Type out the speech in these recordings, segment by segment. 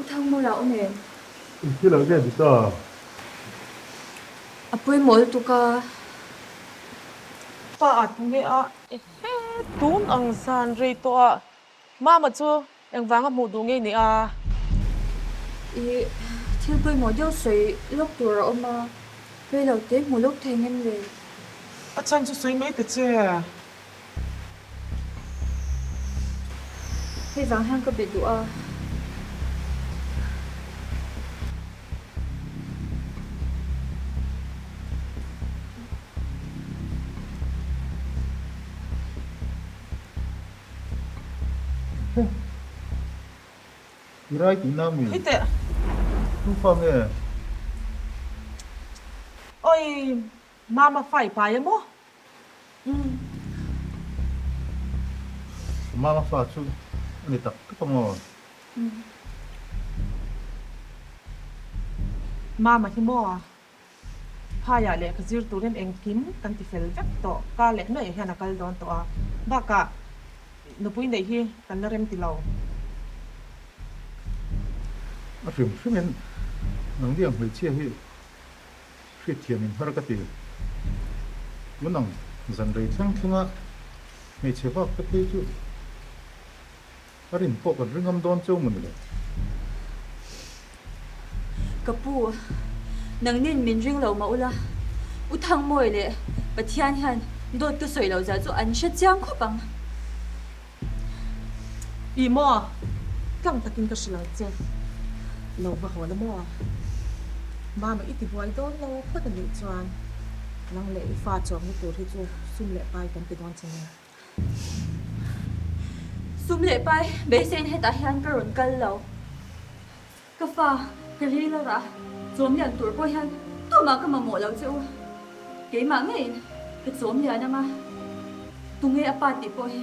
Thangmawia awm em? Engthil ah nge ni ta? A pawimawh lutuk a. Pa a tunge a. Ehe, tun ang zan rei tawh ah Mama chu engvanga hmuh duh nge ni a? I thil pawimawh deuh sawi lawk tur a awm a, rei lo te hmu lawk thei ngem le? A chhan chu sawi mai ta che. Hei vang hian ka be duh a. I rai tihna mi? Hei teh. Tu fa nge? Oi, Mama fa i pai a maw? Umm. Mama fa chu a ni tak tak a maw? Umm. Mama hi maw? Phaiah lehkha zir turin engkim kan ti fel vek tawh. Ka leh mai hian a kal dawn tawh a, bakah nupui neih hi kan la rem ti lo. A hrim hrimin nangni ang hmeichhia hi hriatthiam in har ka ti. Tun ang zan rei thleng thlenga hmeichhe vak te phei chu a rin pawh kan ringam dawn cheu maw ni le? Ka pu, nangnin min ring lo mah ula, U Thangmawi leh Pathian hian dawt ka sawi loh zah chu an hre chiang khawp ang. Ih maw? Tlang takin ka hrilh ang che. Lo va haw la maw? Mama i tibuai dawn lo phawt a nih chuan nang leh i fa chawmna tur hi chu sum leh pai kan ti dawn che nia. Sum leh pai beiseiin hetah hian ka rawn kal lo. Ka fa, ka ril a rah. Chawm lian tur pawh hian tumah ka mamawh lo che u. Keimah ngeiin ka chawm lian ang a, tunge a pa tih pawh hi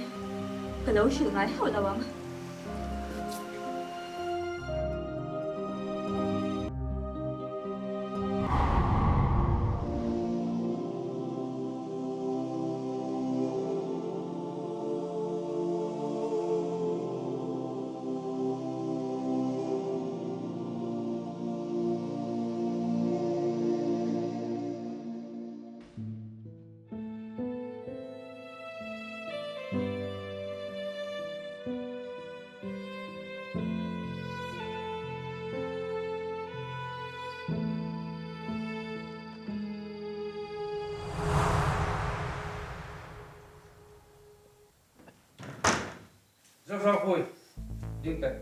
ka lo hrilh ngai hauh lo ang. Zafar pui ding teh.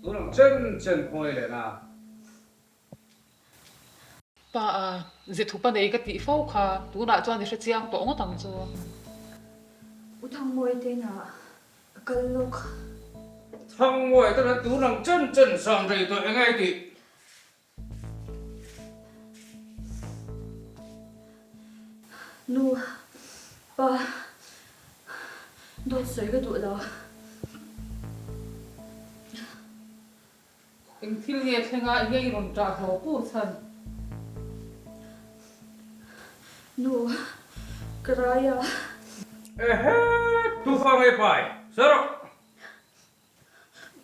Tun ang chen chen khawngaih leh na. Pa a, ze thupa nei ka tih fo kha tunah chuan i hre chiang tawh ngawt ang chu. U Thangmawi te inah ka kal lawk. Thangmawi te hian tun ang chen chen zan rei tawh eng nge i tih? Nu, pa, dawt sawi ka duh lo. Eng thil nge thleng a, enge i rawn ṭah hlawh pur chhan? Nu, ka rai a. Ehe, tufa nge pai, sawi rawh.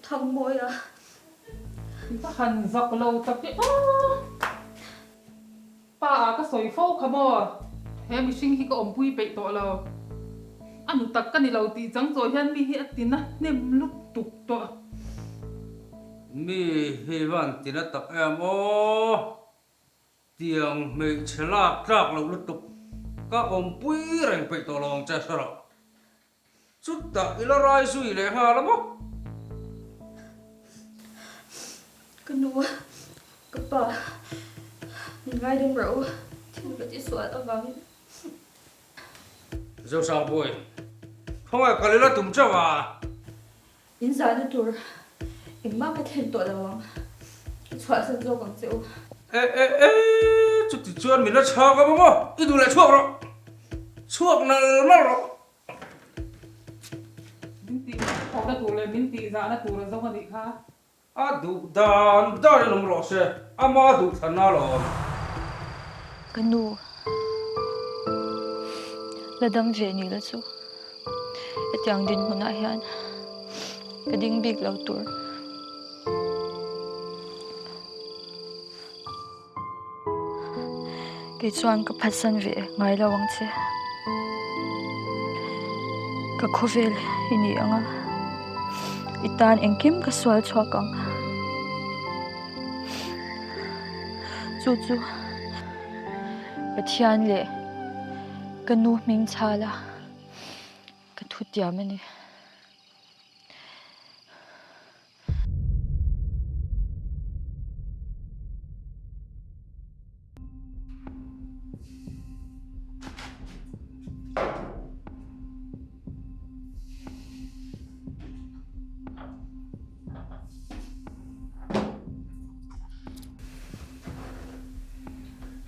Thangmawi a. I va han zak lo tak e aw. Pa ah ka sawi fo kha maw. He mihring hi ka awmpui peih tawh lo. A nu tak ka ni lo tih chang chawi hian mi hi a tina hnem lutuk tawh. Mi hi van tina tak em aw. Tiang hmeichhe lak tlak loh lutuk ka awmpui reng peih tawh lo ang che hre rawh. Chutah i la rai zui leh nghal a maw? Ka nu, ka pa, min ngaidam rawh u, thil ka ti sual avangin. Zosangpui, khawngaih kal ila tum chauh a. In zahna tur engmah ka thlen tawh lo ang, ka chhuahsan zawk ang che u. E e e, chuti chuan min la chhak a maw? I duh leh chhuak rawh, chhuak nal nal rawh. Min tih thawhna tur leh min tih zahna tur a zawng a nih kha. A duh dan dan in awm rawh se, ama duh thlanna alawm. Ka nu, la dam ve ni la chu hetiang dinhmunah hian ka ding bik lo tur. Kei chuan ka phatsan ve ngai lo ang che. Ka khawvel i ni ang a, i tan engkim ka sual chhuak ang. Chu chu Pathian leh ka nu hming chhala ka thutiam a ni.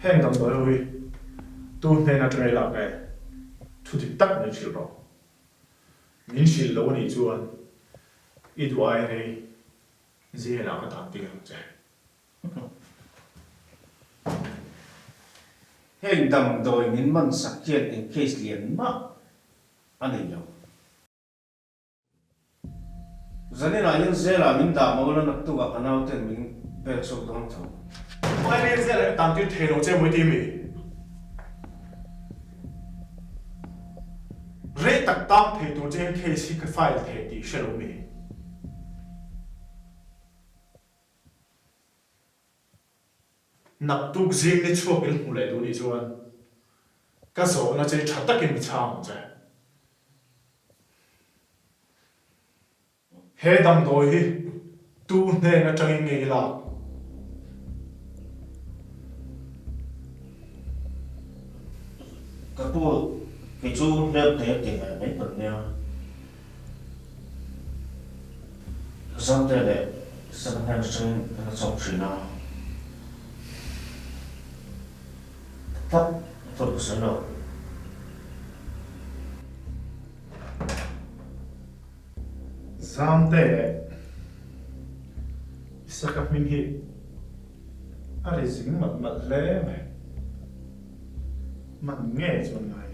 Heng damdawi ho hi tu hnen atanga i lak nge? Thu dik tak min hrilh rawh. Min hrilh lo anih chuan i duh ai rei jail ah ka tan tir ang che. Heng damdawi min man sak hian eng case lian mah a nei lo. Zaninah hian jail ah min dah mawl a naktuk ah ka nauten min bel chhuak dawn tho. Hmaileng jail ah hian tan tir thei lo che mawi ti mi? Rei tak tang thei tur che hian case hi ka file thei tih hre lo mi? Naktuk zing ni chhuak in hmu leh duh nih chuan ka zawhna che tha takin mi chhang ang che. He damdawi hi tu hnen atangin nge i lak? Ka pu, kei chu hlep te ti ve mai kan nia. Zamte leh Saka hnen atangin ka la chawk thin a. Tak tak ka sawi lo. Zamte leh Isaka hming hi a ri zing malh malh hle mai. Man nge chuan ngai.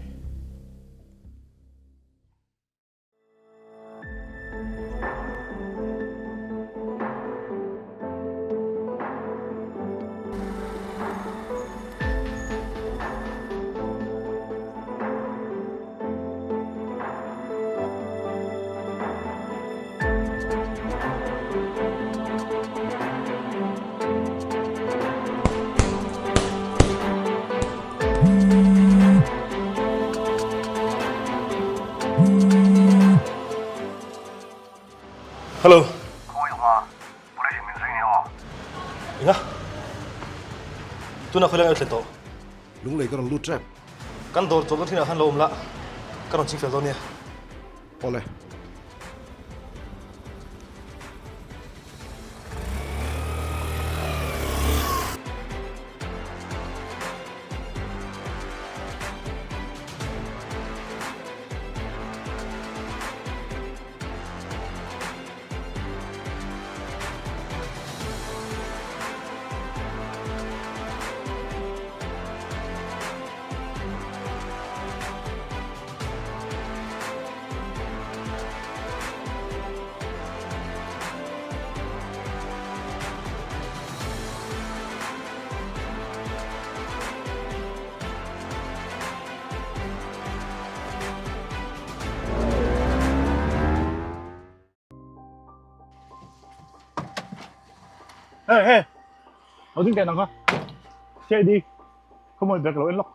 Hello. Khawi awm a, police in min zui nia aw. Enga? Tuna khawilai ngai thlen tawh? Lunglei ka rawn lut tep. Kan dawr chawlhna thinah khan lo awm la, ka rawn ching fel dawn nia. Awle. Hey hey, ho ding teh nang kha. Che đi, không mời việc lo en lok.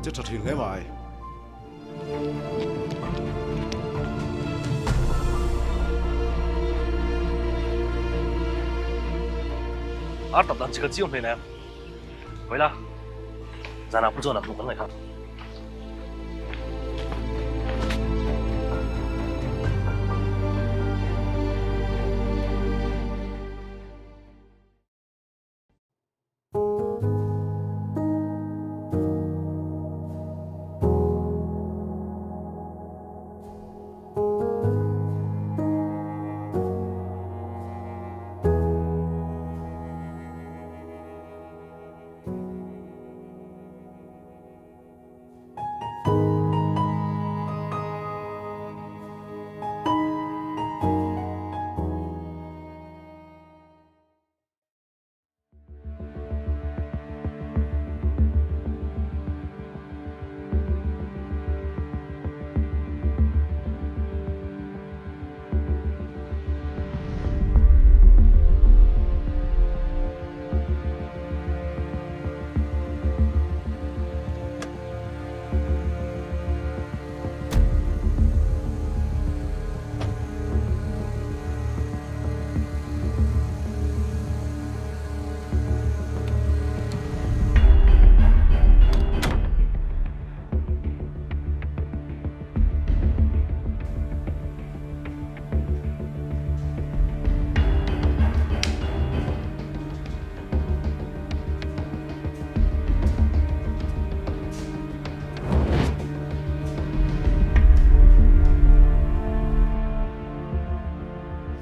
Che tha thin hle mai. Ar tap dan chi kan chiang hmel em? Hawi la, zanah Pu John-a hmuh kan ngaih kha.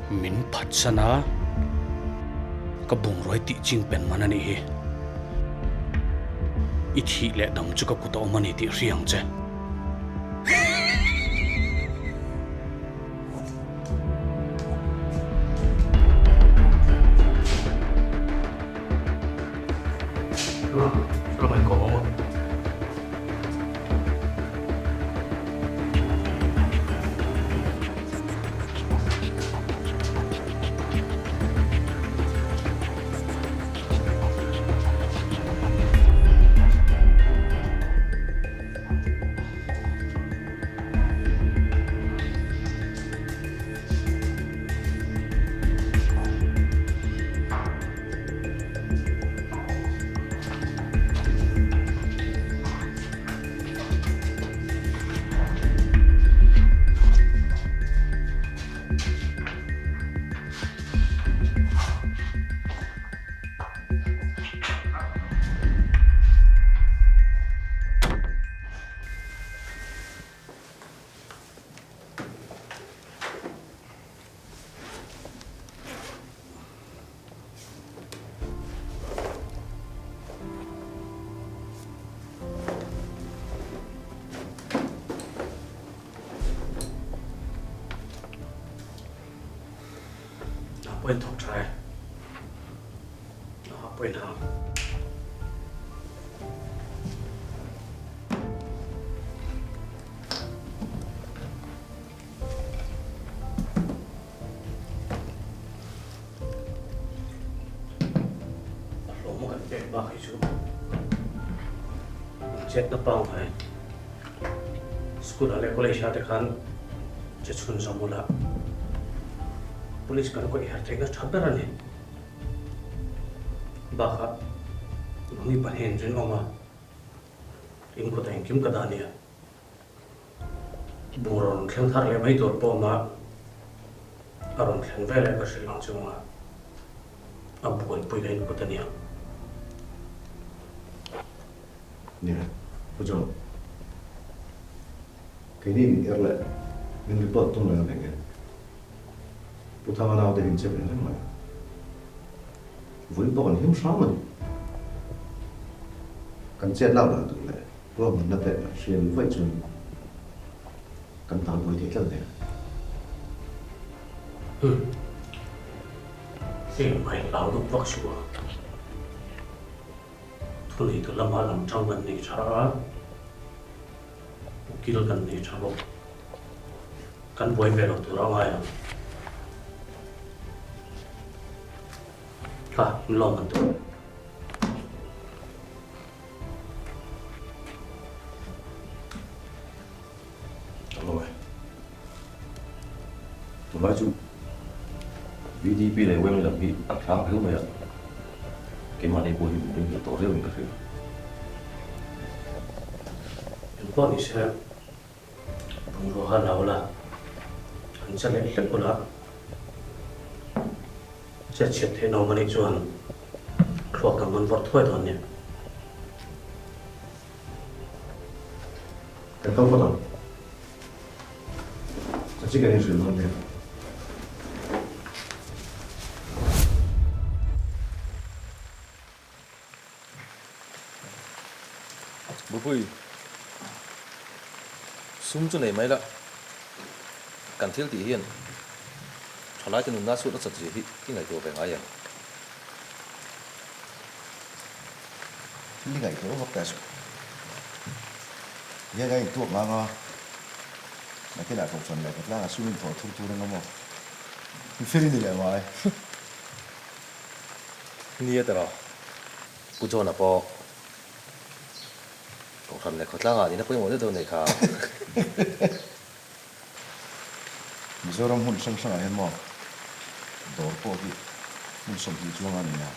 Min phatsan a, ka bungrawi tih ching pen man a nih hi. I thih leh dam chu ka kut a awm a ni tih hria ang che. A pawhin thawk tha e. A pawhin ha. A hlawm a kan pek bak hi chu chetna pangngai school ah leh college ah te khan che chhun zawm ula police kan kawih her theihna tha ber a ni. Bakah nangni pahnih in rinawm a, in kut engkim ka dah nia. Bungraw rawn thleng thar leh mai tur pawh awm a, a rawn thleng ve leh ka hrilh ang chunga a buaipui ka inkut a nia. Nia, Pu John. Keini min er leh min report tum reng reng e. Pu Thanga naute hi in che ve reng mai. Vawiin pawh kan him hram a ni. Kan chet lak dan tur leh Ruahmanna te an hria ni vaih chuan kan tan buai thei tlat hle. Humm. Heng mai hlau duh vak suh a. Thuneitu lama lam tang kan nei tha a, ukil kan nei tha bawk. Kan buai ve lo tur a ngai ang. Kha, in lawm han tur. Alo e. Tunlai chu VDP leh Wemley lam hi an tlang phel mai a. Keimahni pawh hi min ringhlel tawh viauin ka hria. Engpawh ni se, bungrua kha lo la, an che leh hlek ula, chet chhiat theih nawm a nih chuan thluak dang an vawrh thuai dawn nia. Kan kal phawt ang. Chanchin kan inhrilh dawn nia. Bupui, sum chu nei mai la, kan thil tih hian thalaite nunna chhut a chat zia hi i ngaihtuah ve ngai em? Thil i ngaihtuah vak ta suh. Hian ka intuak ngang a, nakinah kohhran leh khawtlangah sum inthawh thur tur eng emaw i fel i ni leh mai. Nia tawh, Pu John-a pawh kohhran leh khawtlangah nihna pawimawh deuh deuh nei kha. Mizoram hmun hrang hrangah hian maw dawr pawh hi hmun 20 chuang a ni a,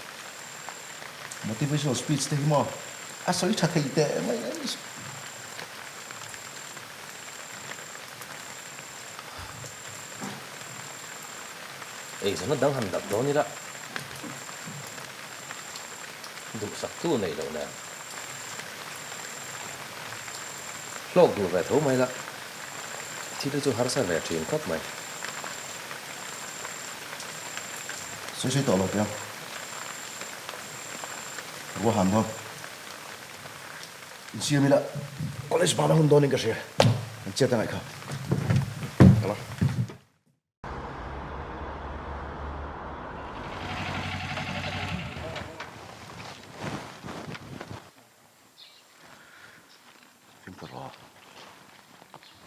motivational speech te hi maw a sawi tha thei teh mai a ni. Eizawnna dang han dap dawn ila duhsak tu neih loh nen hlawk duh ve tho mai la. Thil hi chu harsa ve thin khawp mai. Sawi sawi tawh lo teh a. Ruah han dawn. Insiam ila college bana hun dawnin ka hria. Kan chet angaih kha. Kala. Fimkhur rawh.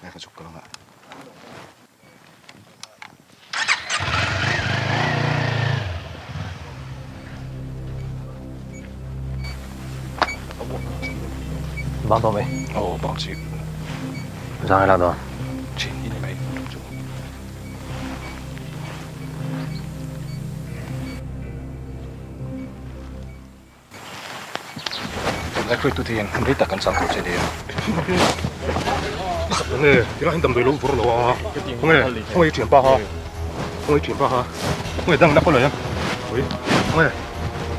Ngai ka chuk ka lang ah. Bang tawh mai. Aw bang chi. Zang ila dawn. Chin hi ni mai. Tunlai hruaitute hian hmun rei tak kan chang tawh che nia. Nge, tilai hian damdawi lo vawr lo a. Khawnge, khawnge i thianpa kha. Khawnge i thianpa kha. Khawnge dang na kaw leh a. Ui, khawnge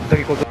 dang i kawl dawn.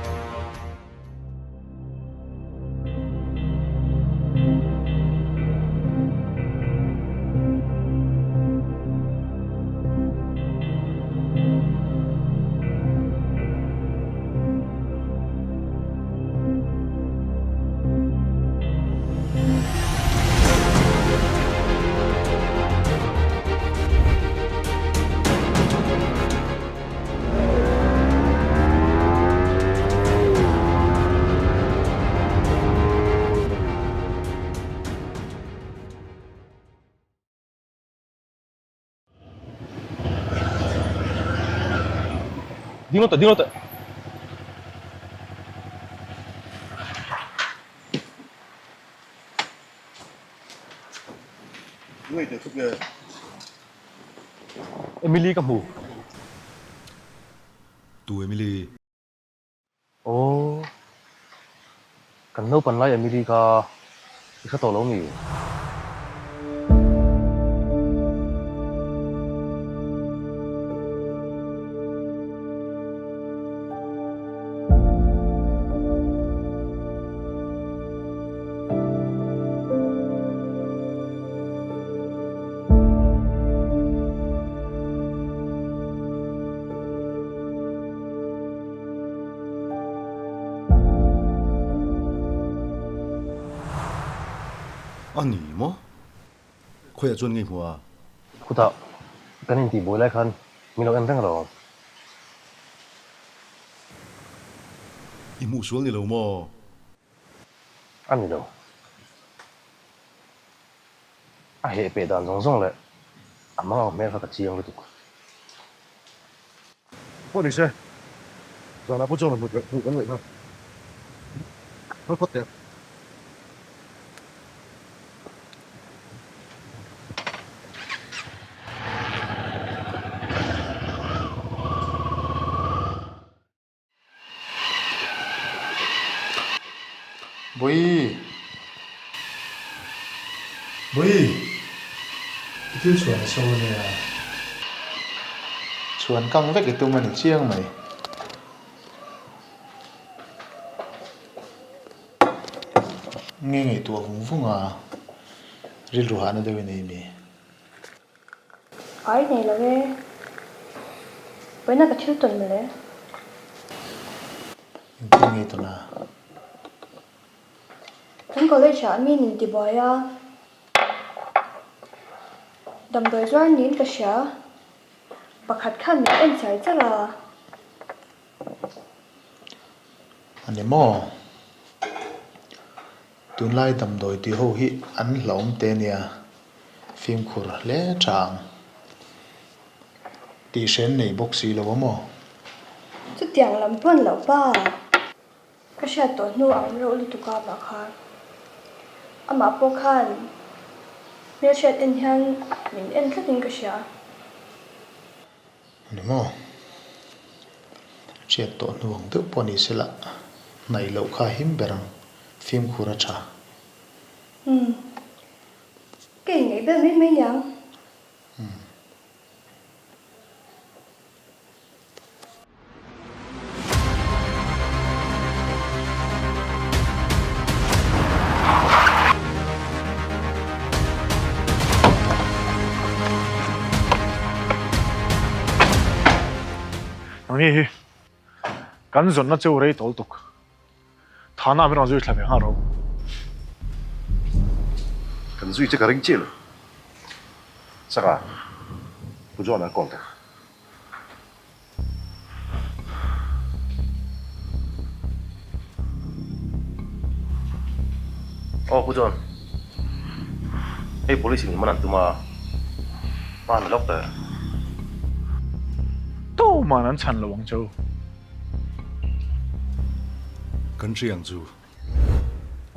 Ding lo teh, ding lo teh. Emily ka hmu. Tu Emily? Aw, kan naupan lai Emily kha i hre tawh lo mi? A ni maw? Khawiah chuan ngei hmu a? Khutah kan intihbuai lai khan min lo en reng rawh. I hmuh sual ni lo maw? A ni lo. A heh peh dan zawng zawng leh a mang ang hmel kha ka chiang lutuk. Pawh ni se, zanah pawh chuan hmu kan ngaih kha. Kal phawt teh. Bawihi! Bawihi! I thil chhuan a so ania. Chhuan kang vek i tum a ni chiang mai. Nge ngaihtuah vung vung a, rilru hahna deuh i nei mi? Ai nei lo e. Vawiina ka thil tawn mawle. Engtin nge tawn a? Kan college ah mi nin tibuai a, damdawi zuar niin ka hria. Pakhat khan min en char char a. A ni maw? Tunlai damdawi tih ho hi an hlauhawm te nia, fimkhur hle tha ang. Tihren nei bawk si lo a maw? Chutiang lam pawn loh pa. Ka hriat tawh hnu ang reuh lutuk a mah kha. Amah pawh khan hmelhriat en hian min en tlatin ka hria. Ni maw? Hriat tawh hnu ang deuh pawh ni sela, hnaih loh kha him ber ang, fimkhur a tha. Umm. Ka inngaih ber mai mai niang. Umm. Nangni hi kan zawnna cheu rei tawl tuk. Thana min rawn zui thla ve nghal ro. Kan zui che ka ring chiah lo. Saka, Pu John-a call teh. Aw Pu John, hei police in man an tum a, hma ni lawk teh. Tuman an chhan lo ang che u. Kan hria ang chu.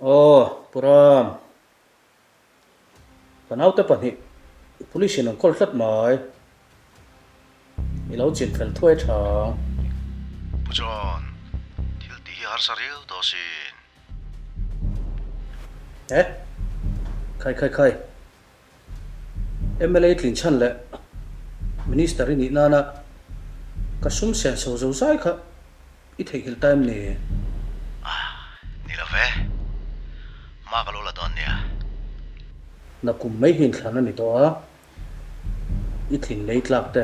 Aw Pu Ram. Ka naute pahnih police in an kawl tlat mai. I lo chin fel thuai tha ang. Pu John, thil tih hi harsa riau tawh sin. Eh? Khai khai khai. Mla tlin chhan leh Minister i nih nana ka sum sen so zo zai kha i theihnghilh ta em ni? Ah, ni lo ve. Hma ka lo la dawn nia. Nakum mai hi inthlan a ni tawh a, i tlin lei tlak te,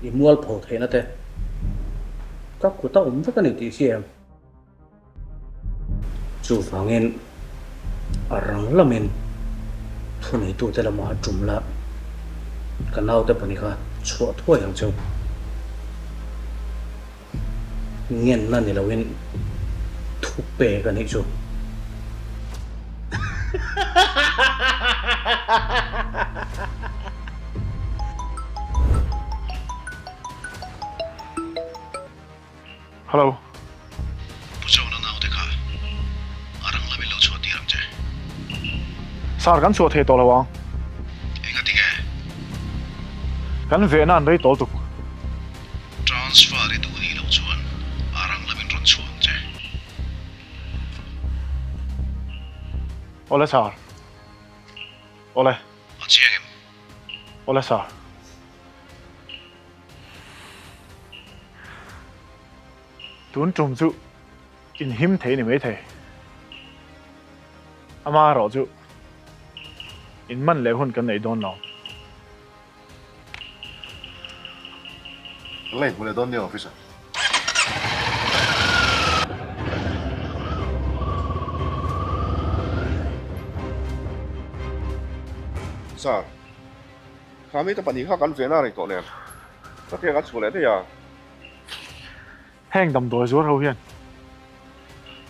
i mualpho theihna te ka kut a awm vek a ni tih hi em? Chuvangin a rang lamin thuneitute lamah tum la, ka naute pahnih kha chhuah thuai ang cheu. Ngenna ni loin thu pek a nih chu. Hello. Pu John-a naute kha a rang lamin lo chhuah tir ang che. Sir, kan chhuah thei tawh lo ang. Engati nge? Kan vehna an rei tawl tuk. Transfer i duh nih loh chuan a rang lamin rawn chhuah ang che. Awle sir. Awle. A chiang em? Awle sir. Tun tum chu inhim thei ni maithei. Ama erawh chu inman leh hun kan neih dawn lo. Ka la inhmu leh dawn nia officer. Sir. Kha mite pahnih kha kan vehna reng tawh nen ka tiang a chhuah leh daih a. Heng damdawi zuar ho hian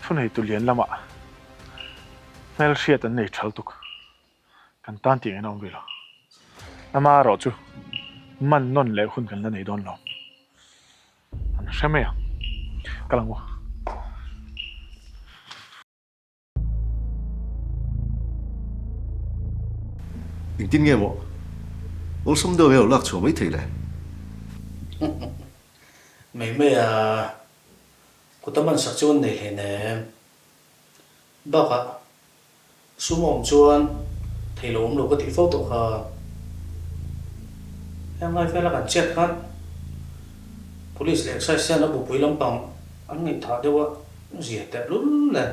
thuneitu lian lamah hmelhriat an nei thal tuk. Kan tan tih ngaihna awm ve lo. Amaherawhchu man nawn leh hun kan la nei dawn lo. An hre mai ang. Kal ang u. Engtin nge maw? Awlsam deuh hi a lo lak chhuah mai thei le. Mai mai a, kut a man sak chu an nei hleinem. Bakah sum a awm chuan thei lo awm lo ka tih fo tawh kha. Heng lai vela kan chet khan Police leh Excise hian a bupui lampang an ngaihthah deuh a zia teh lul nen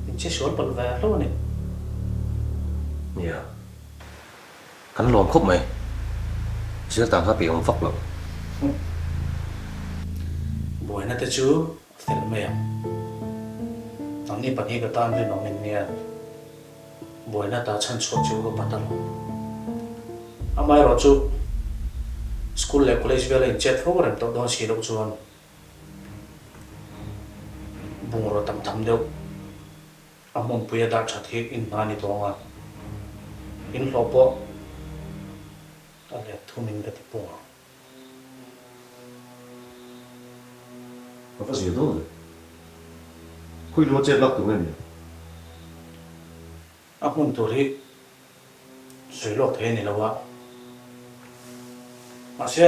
in che sual palh ve hlauh a ni. Nia. Kan lawm khawp mai. Zir dan kha peih awm vak lo. Buaina te chu a fel mai ang. Nangni pahnih ka tan rinawm in nia. Buaina ta chhan chhuah chu ka pat alawm. Amaherawhchu school leh college vela inchet fo rem tawh dawn si loh chuan bungraw tam tham deuh A hmunpui a dah that hi in hna ni tawng a, in hlawh pawh a let thumin ka ti pung ang. Ka va zir dawn ve. Khawi luma chet lak tur nge ni? A hmun tur hi sawi lawk thei a ni lo a, mahse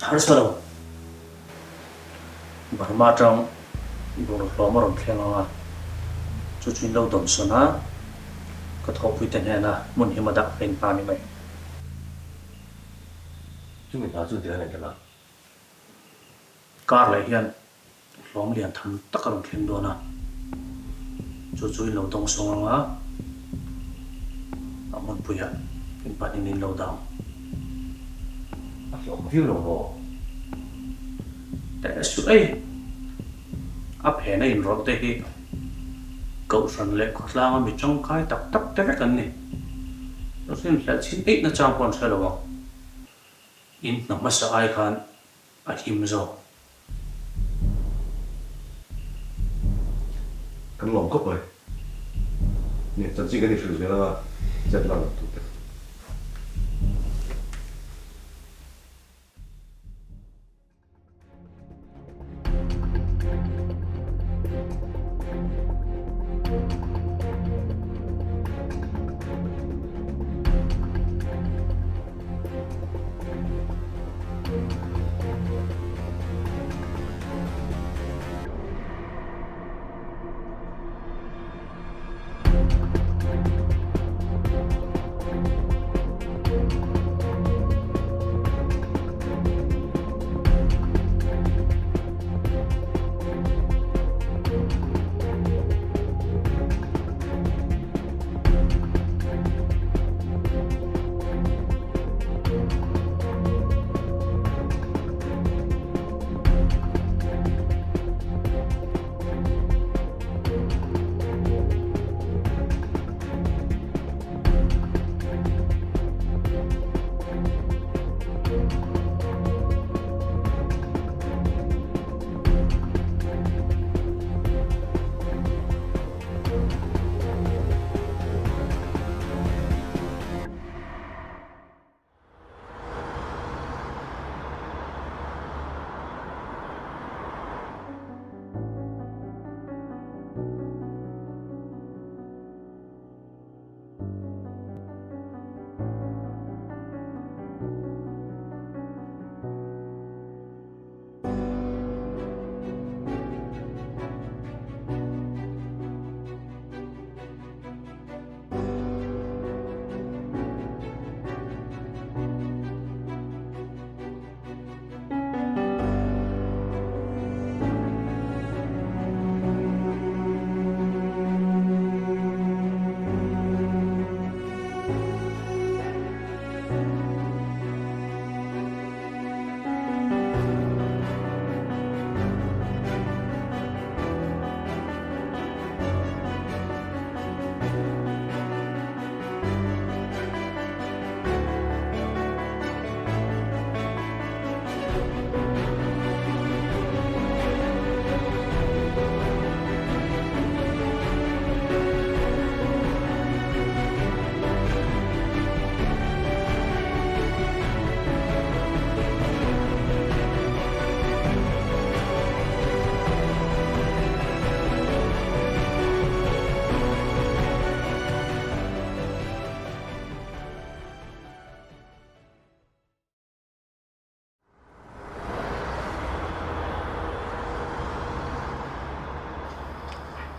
harsa lo. Burma atang bungraw hlawm a rawn thleng ang a, chu chu in lo dawnsawn a, ka thawhpuite hnena hmun him a dah ka inhna a ni mai. Chumi hna chu tia nei ta la. Kar leh hian Hlawm lian tham tak a rawn thleng dawn a, chu chu in lo dawng sawng ang a, a hmunpuiah in pahnihin in lo dang. A hlawm viau lo maw? Teh suh ei, a phena inrawlh te hi Kohhran leh khawtlanga mi tangkai tak tak te vek an ni. Rinhlelh chin eih nachang pawh an hre lo ang. In hna hmasa ai khan A him zawk. Kan lawm khawp mai. Nia, chanchin kan inhrilh zel anga chet lak ang tute.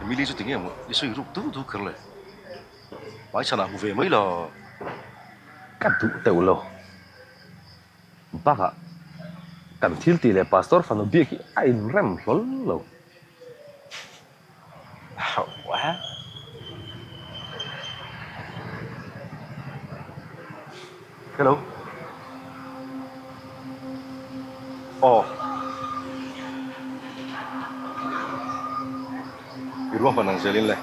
Emily chu tinge maw i sawi ruk deuh deuh kher le? Hmaichhanah hmu ve mai la. Ka duh deuh lo. Bakah kan thil tih leh Pastor fanu biak hi a inrem hlawl lo. Hello. Aw. I ruahman ang zelin le.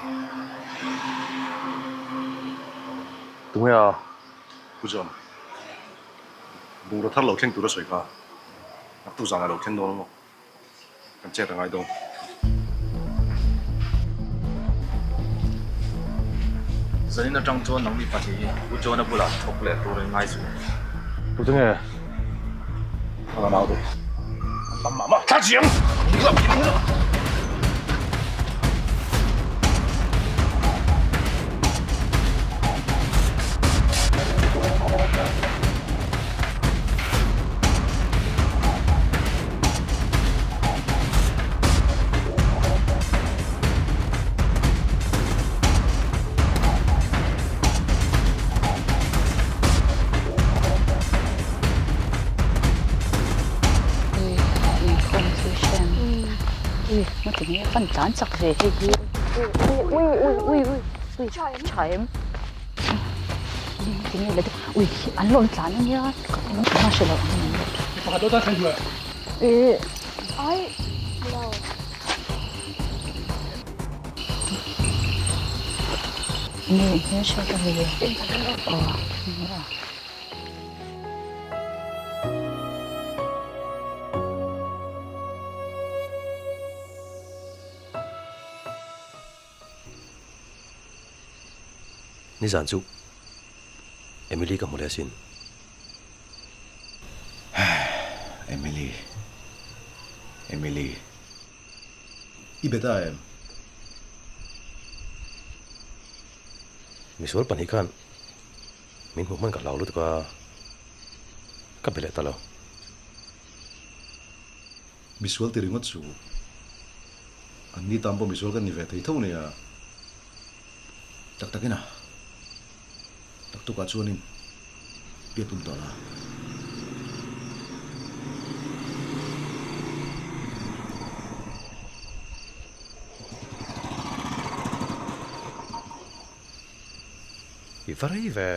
Tunge a? Pu John. Bungraw thar lo thleng tur a sawi kha. Naktuk zanah lo thleng dawn a maw? Kan chet a ngai dawn. Zanin atang chuan nangni pahnih hi U John-a bulah thawk leh tur in ngai suh. Tute nge? A la nau deuh. An tam mah mah. Thla chiang! Kan tlan chak ve hei hi ui ui ui ui ui tha em tinge le ui an lo tlan ania ka hre lo Pakhat lo tan thleng duh e. Ai lo. Nge hmelhriat a ni aw. Nizan chu Emily ka hmu leh asin. Emily. Emily. I be ta em? Misual pahnih khan min hmuh hman ka hlau lutuk a, ka be leh ta lo. Misual ti ringawt chu an ni tan pawh misual kan ni ve thei tho nia. Tak takin a. Tak tukah chuanin biak tum tawh la. I va rei ve.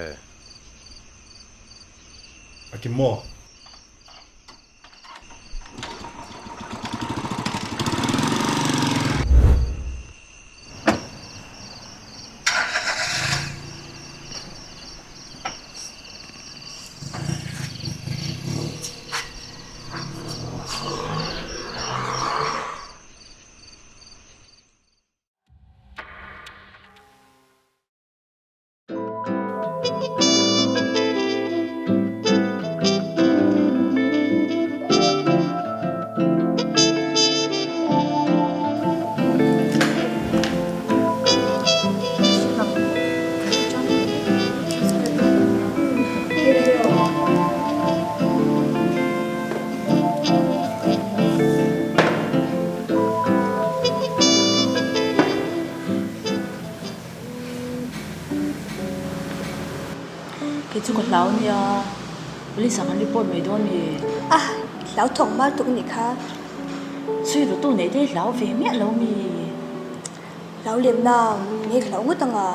A kim maw? Kei chu ka hlau nia, police ah kan report mai dawn mi? A, hlau thawk mal tuk nih kha. Chhui ru tu neih te hi hlau ve miah lo mi? Hlau lem nang, nge ka hlau ngawt ang a?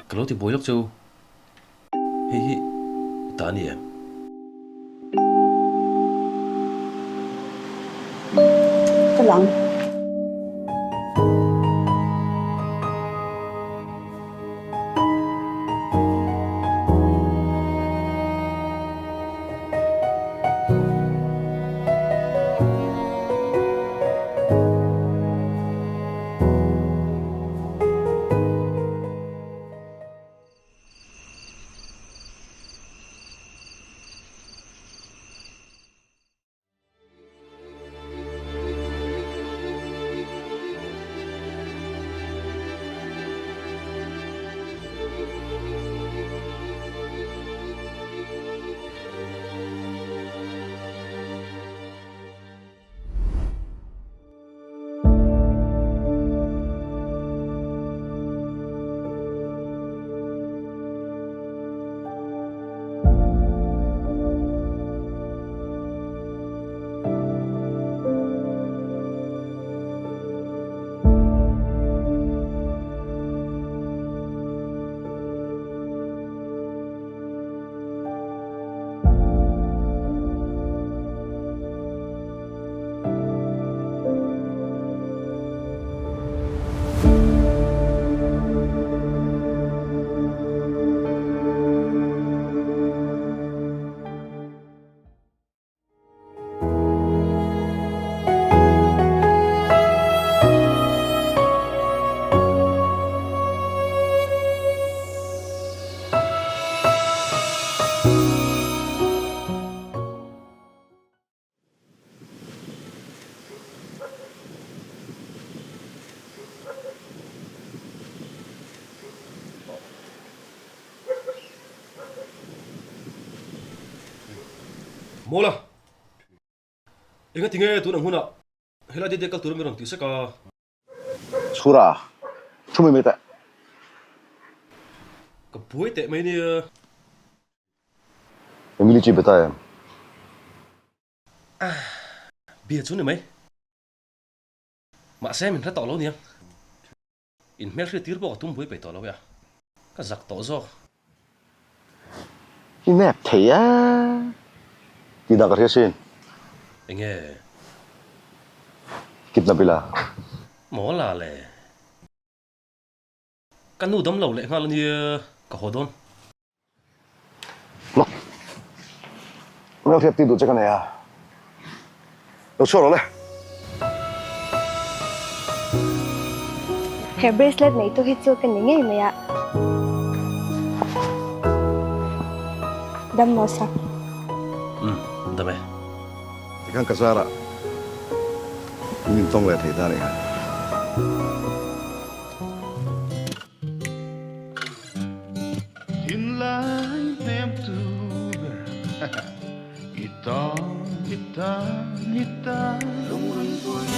Ka lo ti buai lawk chu hei hi ta a ni em? Ka lang. Mawla! Enga tinge tun ang hunah helai deuh deuh kal tur a mi rawn tih sek a? Chhura, thu mai mai teh. Ka buai teh mai nia. Emily chu i be ta em? Bia chu ni mai. Mahse min hre tawh lo nia. In hmelhriat tir pawh ka tum buai peih tawh lo e a. Ka zak tawh zawk. I nep thei e. Tih dah ka hria sin. Enge? Kidnap ila. Mawla le. Ka nu dam lo leh nghal ania ka haw dawn. Lawk. Hmelhriat tih duh che ka nei a. Lo chhuak rawh le. He bracelet nei tu hi chu ka ni ngei mai a. Dam maw sak? Umm, dam e. Tikhan ka zarah min tawng leh thei ta a nih kha. Thinlai hnem tu ber i tan i tan i tan lungrunpui.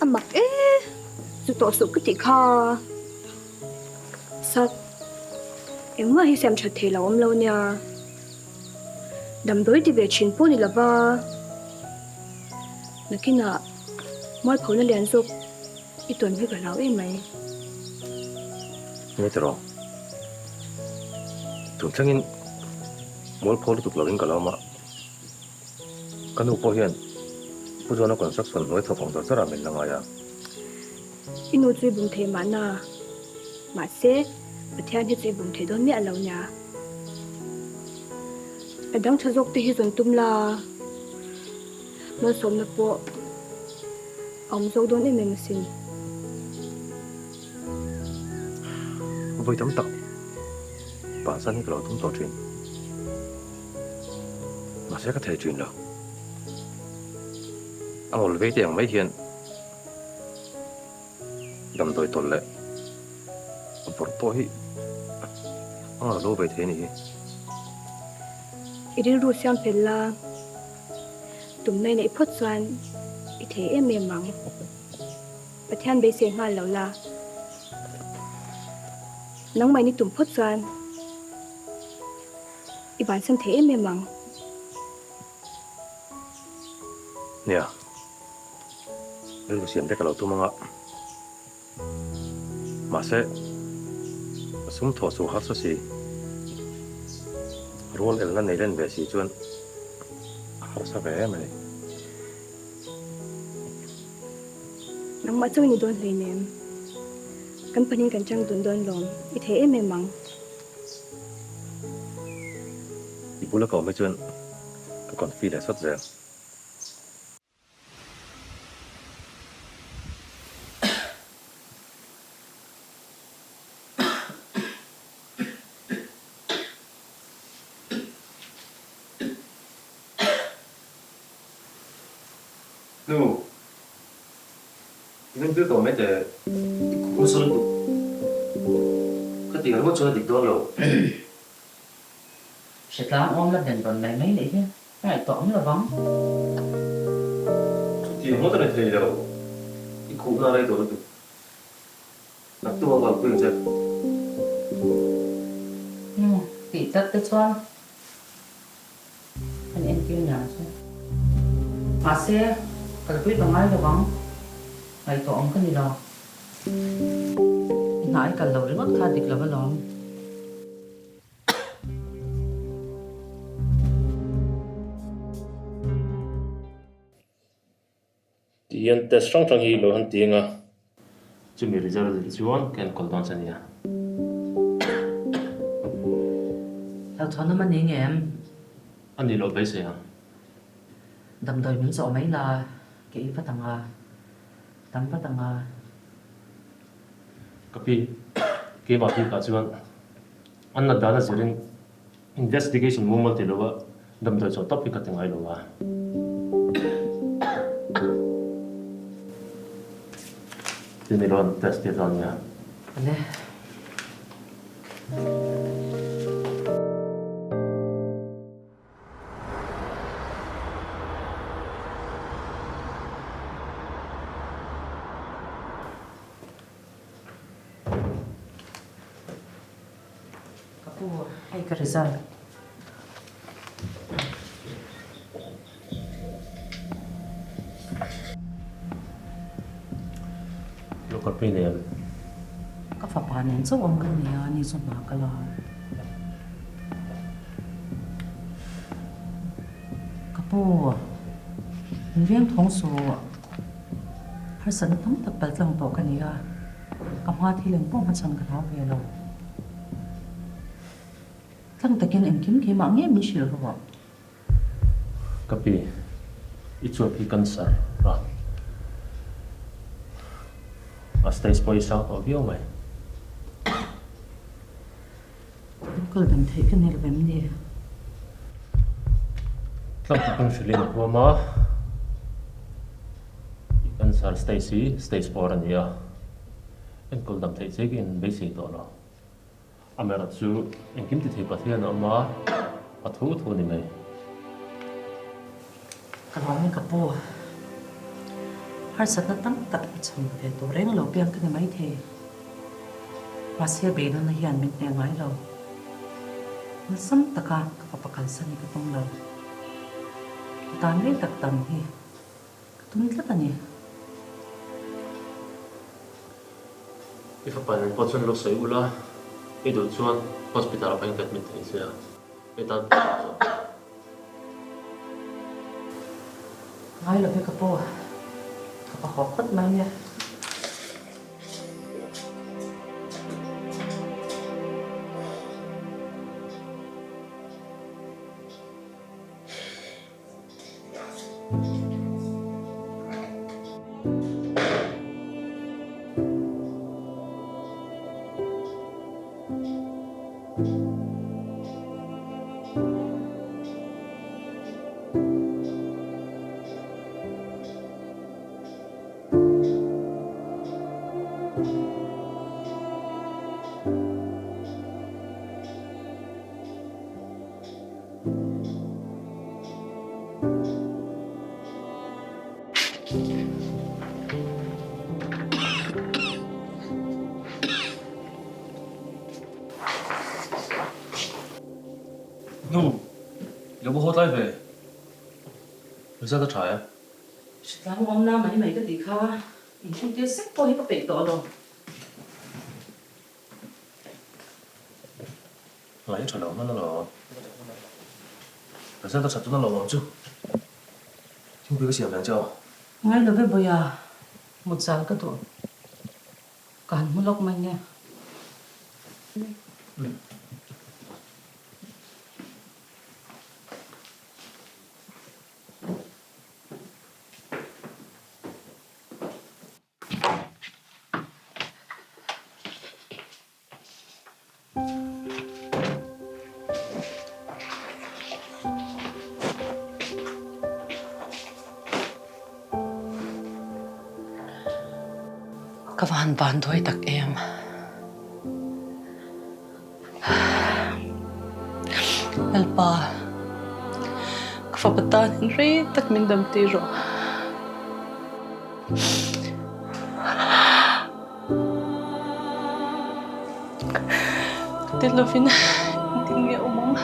A mak e, zu tawh suh ka tih kha. Sak, engmah hi siam that thei lo awm lo nia. Damdawi ti ve thin pawh ni lova, nakinah mualphona lian zawk i tawn hi ka hlau em mai. Nge tiraw? Tun thlengin mualpho lutuk lovin ka lo awm a. Ka nu pawh hian Pu John-a construction hnuai thawk ang char char ah min la ngai a. I nu chu i bum thei mahna, mahse Pathian hi chu i bum thei dawn miah lo nia. A dang tha zawk te hi zawn tum la, malsawmna pawh a awm zawk dawn em em asin. Vawi tam tak bansan hi ka lo tum tawh thin. Mahse ka thei thin lo. A ngawl vei te ang mai hian damdawi tawlh leh vawrh pawh hi a ngawl lo ve thei a nih hi. I rilru siam fel la, tumna i neih phawt chuan i thei em em ang. Pathian beisei nghal lo la, nangmah in i tum phawt chuan i bansan thei em em ang. Nia, rilru siam te ka lo tum anga, mahse sum thawh chu harsa si, rual elna nei len ve si chuan a harsa ve em a ni. Nangmah chu i ni dawn hleinem. Kan pahnih kan chang dun dawn lawm. I thei em em ang. I bula ka awm hi chuan ka confi leh sawt zel. Nu, i ring tir tawh mai teh. I khuh nasa lutuk. Ka tih ringawt chuan a dik dawn lo. Hretlang awm la ben rawn mai mai leh hi ka ngaihtuah awm lovang. Chutiang ngawt a ni thei lo. I khuhna a rei tawh lutuk. Naktuk a kalpui ang che. Umm, tih tak te chuan kan entir niang chu. Mahse, kalpui ka ngai lovang. Ngaihtuah awm ka ni lo. I hna i kal lo ringawt kha dik lo alawm. Tih hian test hrang hrang hi lo han ti eng a, chumi result zir chuan ka enkawl dawn che nia. Hlauhthawn awm a ni ngem? A nih loh beisei ang. Damdawi min zawh mai la, ka ei vat ang a, dam vat ang a. Ka pi, keimah bikah chuan an nat dan a zirin investigation mumal ti lova damdawi chawh tawp hi ka ti ngai lo a. Tin i rawn test tir dawn nia. Ane. Ka pu, hei ka result. Lo kalpui nei em? Ka fapa nen chauh awm ka nia, ni chu hna ka la. Ka pu, min veng thawng suh. Harsatna tam tak pal tlang tawh ka ni a, ka hma thil engpawh hmachhan ka hlau ve lo. Tlang takin engkim keimah ngei min hrilh rawh. Ka pi, i chuap hi cancer a, a stage pawh i sang tawh viau mai. Kal dam theih ka ni lo em ni? Tlang takin hrilhin a huam a, i cancer stage hi stage 4 a ni a, enkawl dam theih che ka in beisei tawh lo. Amaherawh chu engkim ti thei Pathian a awm a, a thu thu a ni mai. Ka lawm ka pu. Harsatna tam tak a chhan ve tawh reng lo piang ka ni maithei. Mahse beidawnna hian min hneh ngai lo. Awlsam taka ka fapa kalsan hi ka tum lo. Ka tan rei tak dam hi ka tum tlat a ni. I fapa nen pawh chuan lo sawi ula, i duh chuan hospital ah pawh hian ka admit thei che a, i tan pawh a tha zawk. Ngai lo ve ka pu, ka pa haw phawt mai nia. Nu, i lo va haw tlai ve. Result a tha e. Hritlang awmna mai mai ka tih kha inhritir sek pawh hi ka peih tawh lo. Ngaih a tha lo hman alawm. Result a that tuna lo awm chu. Thingpui ka siam ve ang che aw. Ngai lo ve Bawia, mut zal ka duh. Ka han hmu lawk mai nge. Ka va han vanduai tak em. Lalpa, ka fapa tan in rei tak min dam tir rawh. Ka tel lovin engtin nge awm ang?